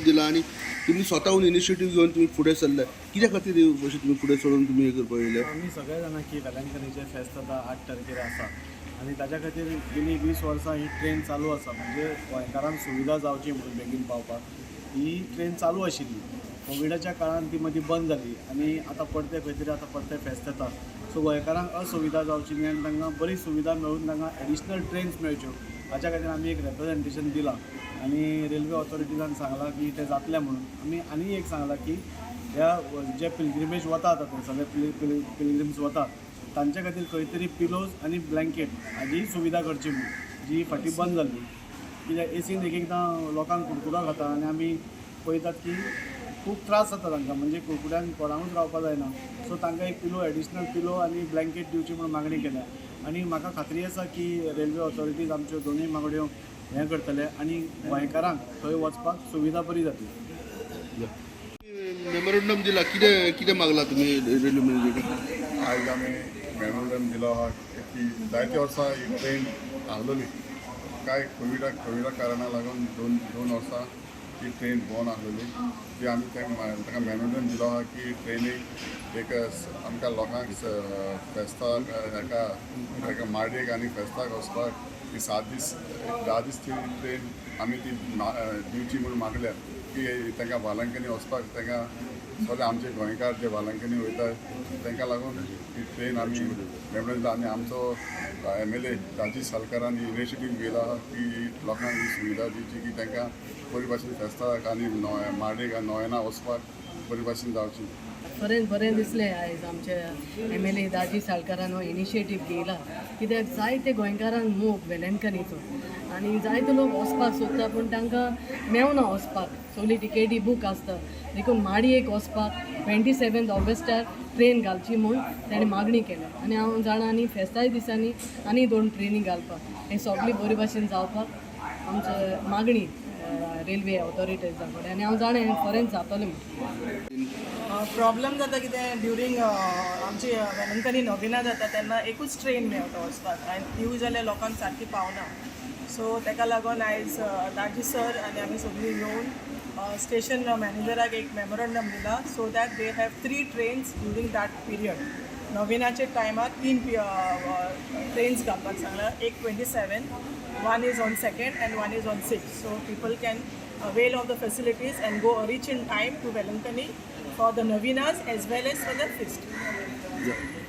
Memorandum दिला आनी तुमी स्वताहून इनिशिएटीव घेवन तुमी फुडें सरले. कित्या खातीर अशें तुमी फुडें सरून तुमी हें करपाक येयले? आमी सगळे जाणा की वेलंकनीचें फेस्त आतां 8 तारखेर आसा आनी ताच्या खातीर गेली 20 वर्सां ही ट्रेन चालू आसा. म्हणजे गोंयकारांक सुविधा जावची म्हणून बेगीन पावपाक ही ट्रेन चालू आशिल्ली. कोविडाच्या काळान ती मदीं बंद जाली आनी आतां परतें खंय तरी आतां परतें फेस्त येता. सो गोंयकारांक असुविधा जावची न्ही आनी तांकां बरी सुविधा मेळून तांकां एडिशनल ट्रेन्स मेळच्यो, हाच्या खातीर आमी एक रेप्रेजेंटेशन दिलां आनी रेल्वे ऑथॉरिटीजान सांगलां की तें जातलें म्हणून. आमी आनी एक सांगलां की ह्या जे पिलग्रिमेज वता आतां थंय सगळे पिलग्रिम्स वता, तांचे खातीर खंय तरी पिलोज आनी ब्लँकेट हाजीय सुविधा करची म्हूण, जी फाटीं बंद जाल्ली. कित्याक एसीन एक एकदां लोकांक कुडकुडो खाता आनी आमी पळयतात की खूब त्रास जाता तांकां, म्हणजे कुडकुड्यान कोणाकूच रावपाक जायना. सो तांकां एक पिलो, एडिशनल पिलो आनी ब्लँकेट दिवची म्हूण मागणी केल्या आनी म्हाका खात्री आसा की रेल्वे ऑथॉरिटीज आमच्यो दोनूय मागण्यो हें करतले आनी गोंयकारांक थंय वचपाक सुविधा बरी जातली. मेमोरंडम दिला, कितें कितें मागला तुमी रेल्वे मॅनेजर? आयज आमी मेमोरंडम दिलो आहा की जायते वर्सां ही ट्रेन आहलोली. कांय कोविडा कारणाक लागून दोन दोन वर्सां ही ट्रेन बंद आहलोली. ती आमी तांकां मेमोरंडम दिलो आहा की ट्रेनीक एक आमकां लोकांक फेस्ताक, हाका हाका मार्डेक आनी फेस्ताक वचपाक ती 7 दीस, 10 दीस ती ट्रेन आमी ती दिवची म्हूण मागल्या की तांकां वालंकनी वचपाक, तांकां सगळे आमचे गोंयकार जे वालंकनी वयता तांकां लागून ही ट्रेन आमी मेमोरंडम. आनी आमचो एमएलए दाजी सालकारान इनिशिएटीव घेयला की लोकांक ही सुविधा दिवची की तांकां बरी भाशेन फेस्ताक आनी मार्डेक आनी नोवेना वचपाक बरी भाशेन जावची. बरें बरें दिसलें. आयज आमचे एमएलए दाजी साळकारान हो इनिशिएटीव घेयला, कित्याक जायते गोंयकारांक मोग वेलंकनीचो आनी जायते लोक वचपाक सोदता, पूण तांकां मेवना वचपाक. सगळी टिकेटी बूक आसता. देखून माडयेक वचपाक 27 ऑगस्टार ट्रेन घालची म्हूण ताणें मागणी केल्या आनी हांव जाणा आनी फेस्ताय दिसांनी आनी दोन ट्रेनी घालपाक, हें सगळें बरे भाशेन जावपाक आमचे मागणी रेल्वे ऑथॉरिटीजा कडेन आनी हांव जाणा हें खरेंच जातलें म्हूण. प्रॉब्लम जाता कितें, ड्युरींग आमची वेलंकनी नोविना जाता तेन्ना एकूच ट्रेन मेळटा वचपाक आनी तिवूय जाल्यार लोकांक सारकी पावना. सो ताका लागून आयज दाजी सर आनी आमी सगळीं येवन स्टेशन मॅनेजराक एक मेमोरंडम दिला so that they have three trains during that period. नोविनाच्या टायमार तीन ट्रेन्स घालपाक सांगलां, एक 27, one is on second and one is on six, so people can avail of the facilities and go reach in time to Velankani for the novenas as well as for the feast.